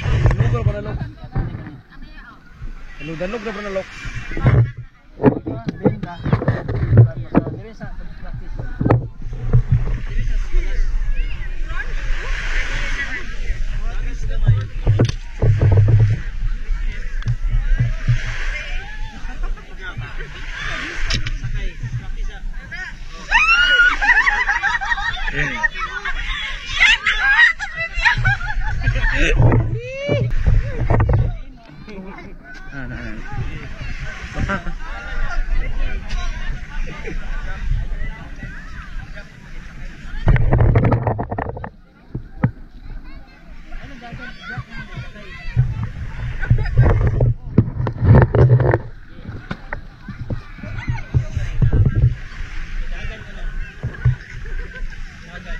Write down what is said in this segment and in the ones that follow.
Danog ra ba na lok? Danog ra ba na lok? Benda. Dire sa practice. Dire sa balas. Bagas gamay. Sakay, practice ah. Ah, na, na. Ano dagan? Jack mo sakay. Dagan ka na. Dagan.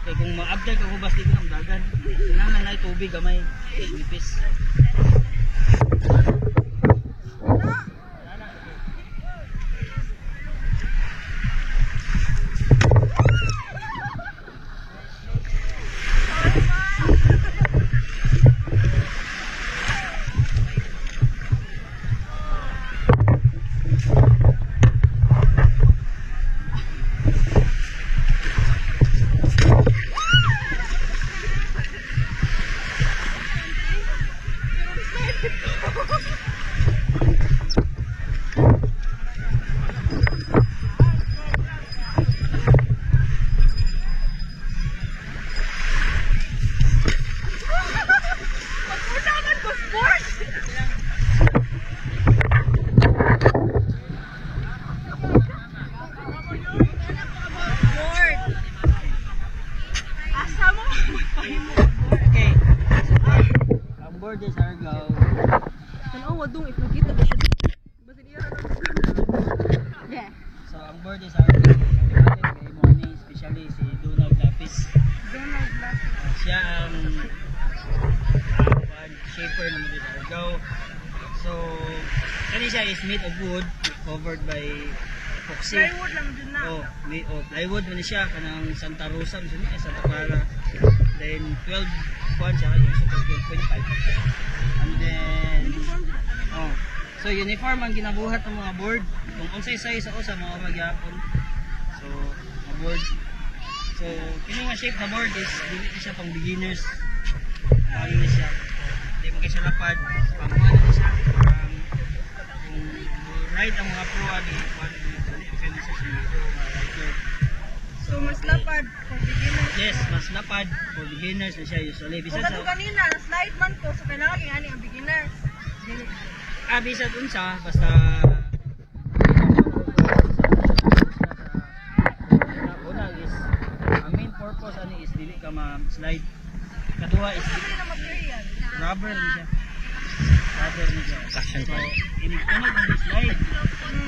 Kay kung maabdal ka hubas dito ng dagan, kinahanglan na tubig gamay, nipis. Pag-unaman ko sports! Board. Asa mo magpahimo board? Okay. Ang board is Argao. Tanaw dong if nakita ba siya. Basin iya ra. Yeah. So ang board is Argao. Kay mo ni especially si Donald Lapis. Donald Lapis. Siya ang shaper ng mga Argao. So kani siya is made of wood covered by epoxy. Plywood lang dyan na. Oh, may oh, plywood man siya kanang Santa Rosa man siya, Santa Clara. Then 12 kuan siya yung super 12.5. And then oh, so uniform ang ginabuhat ng mga board. Kung unsay size ako sa mga magyapon. So, mga board. So, kini nga shape na board is dili ni siya pang beginners. Ano ni siya? Di mo kay siya lapad. Pang ano ni siya? Pang kung ride ang mga pro ani, kuan dili okay na siya sa mga pro mga rider. So mas lapad for beginners. Yes, mas lapad for beginners na siya usually. Kung Bisan kato sa kanina, slide man ko, so kailangan kay ani ang beginners. Dili. Bisan unsa basta una is ang main purpose ani is dili ka ma-slide. Kaduha is Ano na material? Rubber ni siya. Rubber ni siya. Action So, inig tunog ang slide.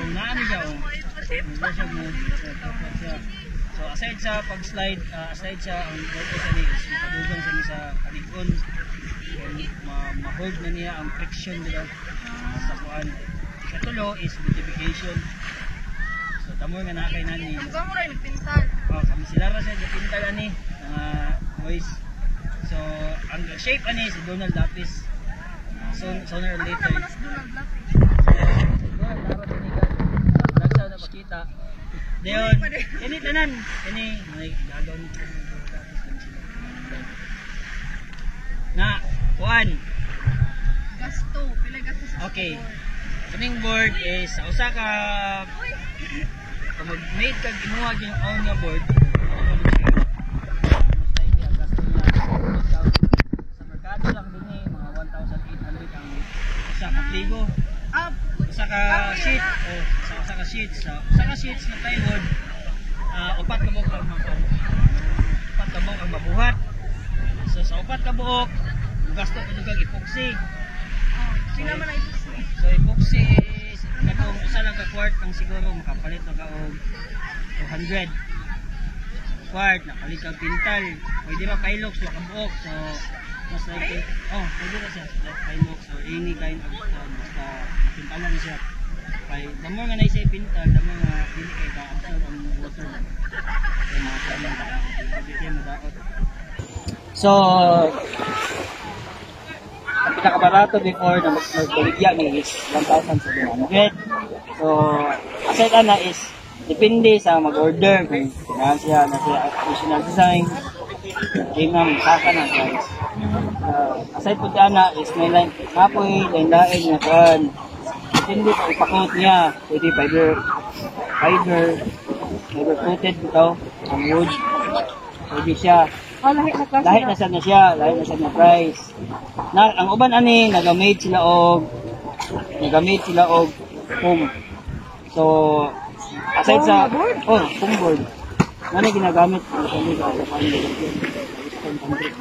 Kung naa ni siya, oh, mo siya mo siya. So aside sa pag-slide, aside sa ang purpose ani is makadugang sa ni sa kalig-on. Ma-hold na niya ang friction nila sa kuan. Ikatulo is beautification. So tamo nga naa kay nani. Ang gamo ra nagpintal. Oh, kami sila ra sa pintal ani mga boys. So ang shape ani si Donald Lapis. So sooner or Ano later. naman as Donald Lapis? Donald Lapis ni ka. Nagsa na pakita. Dayon, ini tanan, ini may gagaw ni Lapis lang sila. Na, kuan. Gasto, pila gasto sa Okay. board? Kaning board is sa usa ka kung mag-made kag imuha yung own nga board, most likely ang gasto niya sa merkado lang dinhi mga 1,800 ang usa ka pligo, Ah, usa ka sheet o sa usa ka sheet sa usa ka sheets na plywood, upat ka buok ang upat ka buok ang mabuhat. So sa upat ka buok, gasto pa kag epoxy. Oh, sila man ay epoxy. So epoxy is katong usa lang ka quart ang siguro makapalit na ka og 200. Quart nakapalit ka pintal. Pwede ra Pylox wa ka buok. So mas likely, oh, pwede ra siya like Pylox or any kind of basta pintalan siya. Kay the more nga na siya ipintal, the more nga dili kay ka-absorb ang water. Kay mga kuan, dili kay madaot. So, ang pinakabarato before na magbaligya ni is 1,700. So, aside ana is depende sa mag-order kung kailangan siya na siya additional design. Game na magsaka na guys. Aside po ana is may line kapoy, lain-lain nga kuan. Depende sa ipa-coat niya. Pwede fiber coated bitaw ang wood. Pwede siya. Oh, lahi na klase. Lahi na sad na siya, lahi na sad na price. Na ang uban ani naga-made sila og foam. So aside sa Foam na board? Oh, foam board. Nga na ginagamit ang kami sa western country.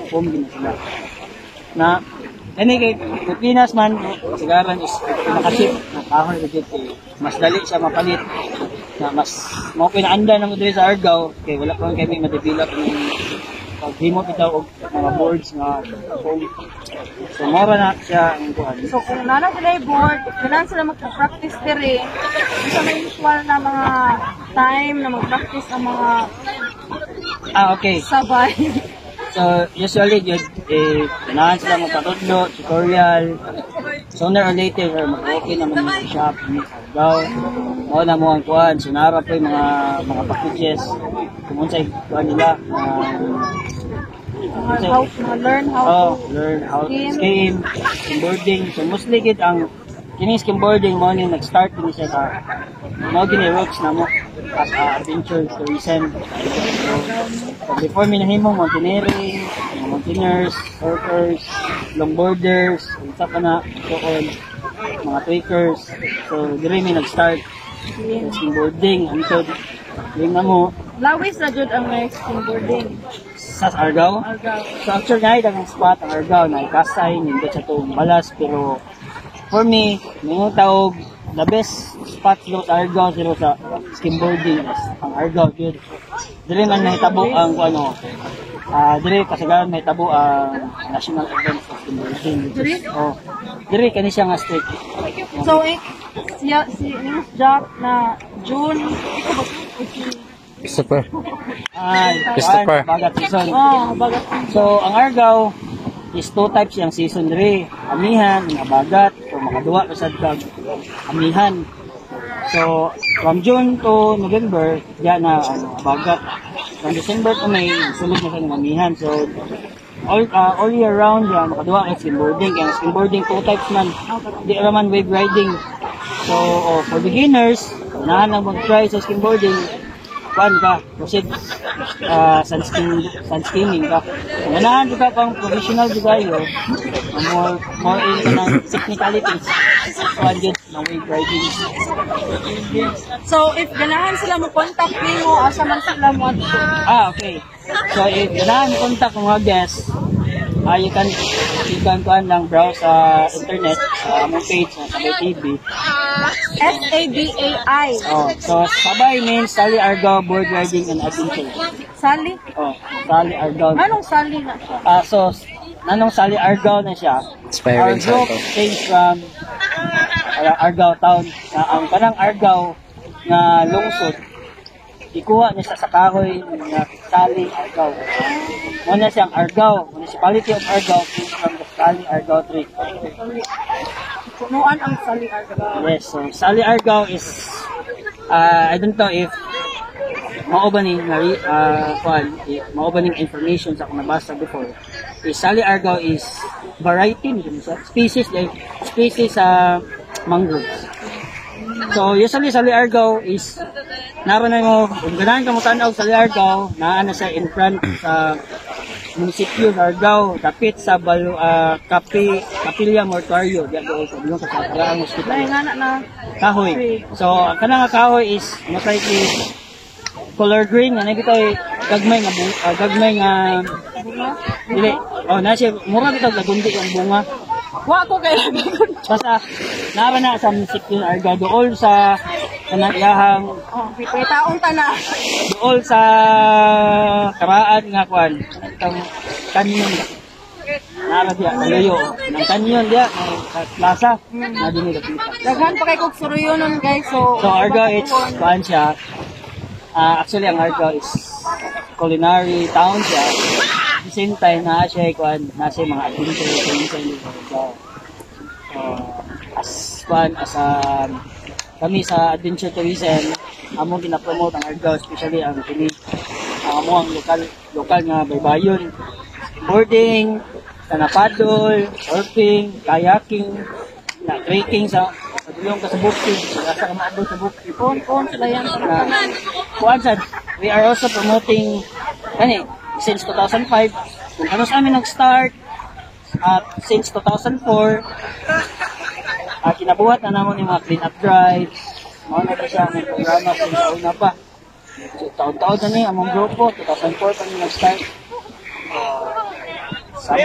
Foam gina sila. Na ani kay Pilipinas man sigaran is pinaka-cheap na kahoy legit kay mas dali siya mapalit na mas mao pinaanda na mo diri sa Argao kay wala pa man kami ma-develop ng paghimo bitaw og mga boards nga foam. So mora na siya ang kuan. So kung nana sila yung board, kailangan sila mag-practice diri. Sa may usual na mga time na mag-practice ang mga Ah, okay. sabay. So usually jud eh ganahan sila magpatudlo, tutorial. Sooner or later or mag-okay naman yung shop ni Argao. Mao na mo ang kuan, so nara po yung mga packages kung unsay kuan nila. Mga how, mga learn how Oh, to learn how to skim. Skim, skimboarding. So mostly gid ang kini skimboarding mo ni nag-start kini siya sa mao gini roots na mo as a adventure tourism. So before mi nahimo mountaineering, mga mountaineers, surfers, longboarders, unsa pa na so on, mga tweakers. So diri mi nag-start sa skimboarding until yung na mo Lawis na jud ang may skimboarding. Sa Argao. Argao. So actually na ang spot ang Argao na Kasay nindot sa tuong balas, pero for me may tawag the best spot siguro sa Argao siguro sa skimboarding is ang Argao gyud. Dili man nahitabo ang kung ano, diri kasagaran nahitabo ang national event sa skimboarding which is, oh, diri kani siya nga street. So, eh, siya, si Miss Jack na June, ikaw ba? O si, Christopher. Ay, Christopher. kuan, bagat season. Oh, bagat. So, ang Argao is two types yung season diri. Amihan, nga bagat, o makaduwa ka sad kag amihan. So, from June to November, diyan na ano, bagat. From December to May, sulod na sa ng amihan. So, all year round, yan, makaduwa ka skimboarding. Kaya ang skimboarding, two types man. Di raman wave riding. So, oh, for beginners, unahan lang mag-try sa skimboarding, kuan ka, proceed sand skimming ka. Kung ganahan ka pang professional jud kayo, more in kanang technicalities, kuan jud ng wave riding. So, if ganahan sila mo contact nimo, asa man sila mo adto? Ah, okay. So if ganahan mo contact mga guests, you can kuan lang browse sa internet sa among page na Sabay TV. Sabay. Oh, so Sabay means Sally Argao Board Riding and Adventure. Sally? Oh, Sally Argao. Anong Sally na siya? Ah, so nanong Sally Argao na siya? Inspiring Our group cycle. came from Argao town. Na ang kanang Argao nga lungsod ikuha niya siya sa kahoy nga Sally Argao. Mo na siyang Argao, Municipality of Argao came from the Sally Argao tree. Punuan ang Sally Argao. Yes, so Sally Argao is I don't know if mao ba ni nga kuan, eh, mao ba ning information sa akong nabasa before. Is Sally Argao is variety ni siya, species like species sa mangroves. So usually Sally Argao is nara na mo kung ganahan ka mo tan-aw sa Sally Argao, naa na siya in front sa munisipyo sa Argao, dapit sa Balu Kapi Kapilya Mortuario, diya doon sa bilong sa Karaang Hospital. Ay, nga na na. Kahoy. So, ang kanang nga kahoy is most likely color green nga nakita ay gagmay nga Bunga? Dili. Oh, na siya mura bitaw lagundi ang bunga. Wa ko kay Basta nara na sa munisipyo ng Argao dool sa kanang iyahang Oh, taong tana. Dool sa karaan nga kuan itong kanyon. Nara diya, Kaluyo. Nang kanyon diya, may sa plaza. Na din dapita. Daghan pa kay kog suruyonon, guys. So, So Argao, it's kuan siya. Ah, actually, ang Argao is culinary town siya. At the same time na siya kuan, na siya mga adventure tourism sa Argao. So, as kuan as kami sa adventure tourism, among gina-promote ang Argao, especially ang kini ang amo ang lokal lokal nga baybayon. Boarding, stand-up paddle, surfing, kayaking, na trekking sa padulong ka sa bukid, asa ka maabot sa bukid. Kon sila yan. Na kuan sad, we are also promoting kani since 2005 kung ano sa amin nag-start at since 2004 kinabuhat na namon yung mga clean up drives. Mao na siya ang programa since una pa. So, taon-taon na ni among grupo, 2004 pa ni nag-start. Sa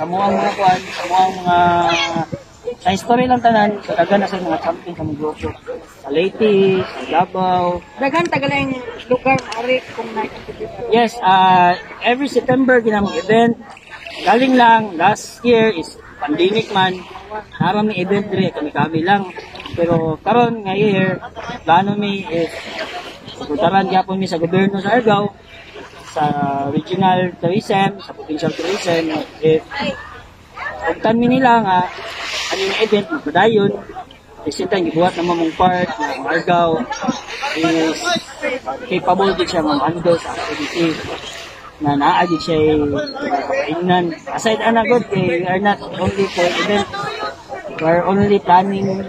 mga mga kuan, sa mga sa history lang tanan, sa daghan na sa mga champion sa mga grupo. Sa Leyte, sa Davao. Daghan tagalang lugar maari kung na Yes, every September ginamong event. Galing lang, last year is pandemic man. Naram ni event dire, kami-kami lang. Pero karon nga year, plano mi is suportaran gyapon mi sa gobyerno sa Argao, sa regional tourism, sa provincial tourism, if ugtan mi nila nga ano yung event magpadayon. At the same time, gibuhat naman mong part nga ang Argao is capable din siya mag-handle sa activity na naa gid siya kapaingnan. Aside ana god kay we are not only for event, we are only planning,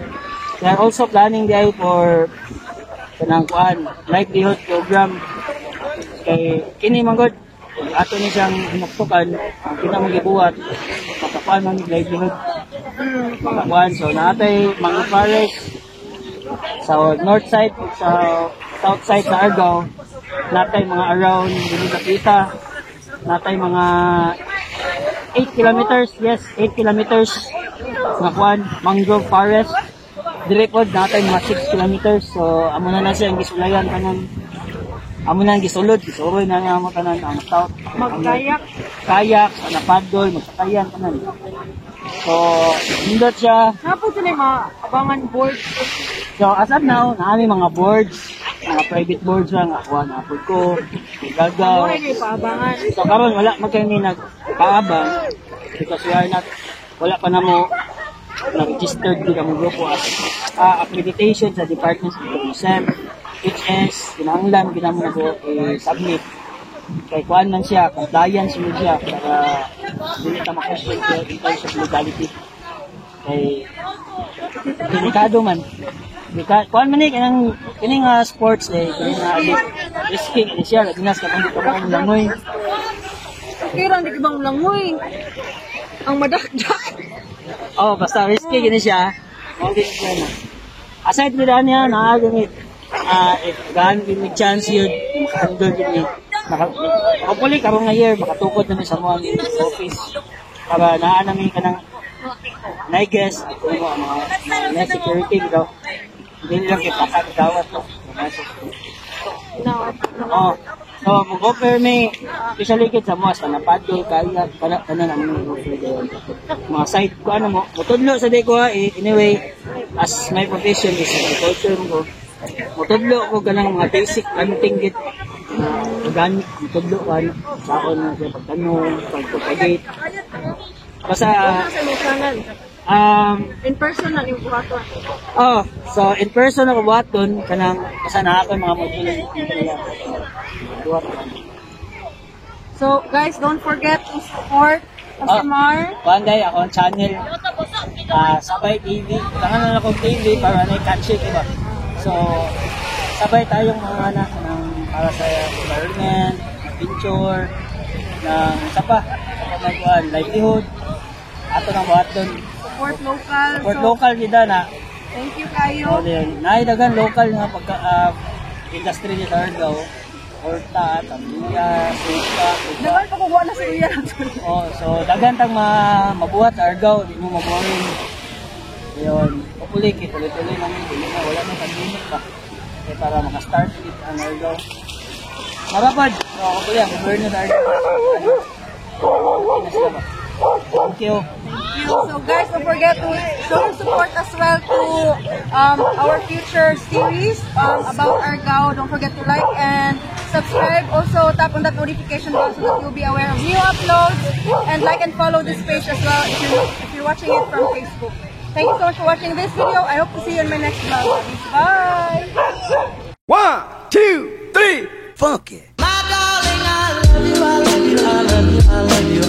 we are also planning diay for kanang kuan, livelihood program, kay kini man god ato ni siyang hinuktukan ang kinamong gibuhat, makakuan man mig livelihood, makakuan. So naatay mangrove forest sa north side ug sa south side sa Argao. Natay mga around dili sa natay mga 8 kilometers, yes, 8 kilometers nga kuan, mangrove forest. Dire pod natay mga 6 kilometers. So amo na na siya ang gisulayan tanan, amo na ang gisulod, gisuroy na nga amo tanan ang south. Magkayak. Kayak, sa paddle, magsakayan tanan. So nindot siya. Napod sila yung mga abangan board. So as of now, naami mga boards, mga private boards lang, ako na pod ko, gagaw. Mura yung paabangan. So karon wala man kay mi nagpaabang because we are not, wala pa namo na-registered gid ang grupo as accreditation sa Department of Tourism, which is kinahanglan ginamo na ko i-submit kay kuan man siya, compliance mo siya para dili ta ma-question in terms of legality kay delikado man. Kuan man ni kanang kini nga sports eh, kini nga risky kini siya, labi na sa katong di ka mo langoy. Okay lang, di ka bang langoy? Ang madakdak. Oh, basta risky gini siya. Mao gini siya na. Aside with niya, naa gamit. If gaan gini chance yun, makahandle gini. Hopefully karon nga year makatukod na mi sa mga office para naa nami kanang na guest kung mga mga security bitaw. Hindi lang kay pakak dawat to. No. Oh. So, mag-offer mi, especially kit sa mga sa napadol, kaya, kana, kana na mo offer doon. Mga site ko, ano mo, mutudlo sa di ko, ha, eh, anyway, as my profession is agriculture ko, mutudlo ko ganang mga basic planting git, organic, mutudlo ko, ano, sa ako na siya pagtanong, pagpropagate. Basta, Sa imong channel. In person na yung buhaton. Oh, so in person ako buhaton kanang basta na ako yung mga module nila. Buhat ko. So, guys, don't forget to support Asimar. Kuan day ako ang channel, Sabay TV. Tangan na akong TV para na catch it, diba? So sabay tayong mga anak ng para sa environment, adventure, ng isa pa, sa pamaguan, livelihood. Ato nang buhaton. Support local. Support So, local gid na. thank you kayo. Oh, then, naidagan local nga pagka industry ni Argao, Horta, Tambia, Suka, Suka. Dagan pa kuha na sa iya. Oh, so daghan tang mabuhat sa Argao, di mo mabuhin. Ayun, hopefully kay tuloy-tuloy namin, dili na wala na pandemic pa. Kaya para maka-start ulit ang Argao. Marapad. So hopefully ang gobyerno sa Argao. Ano, okay na sila ba? Thank you. Thank you. So guys, don't forget to show your support as well to our future series about Argao. Don't forget to like and subscribe. Also, tap on that notification bell so that you'll be aware of new uploads. And like and follow this page as well if you're watching it from Facebook. Thank you so much for watching this video. I hope to see you in my next vlog. Bye! One, two, three. Funky. My darling, I love you, I love you, I love you, I love you.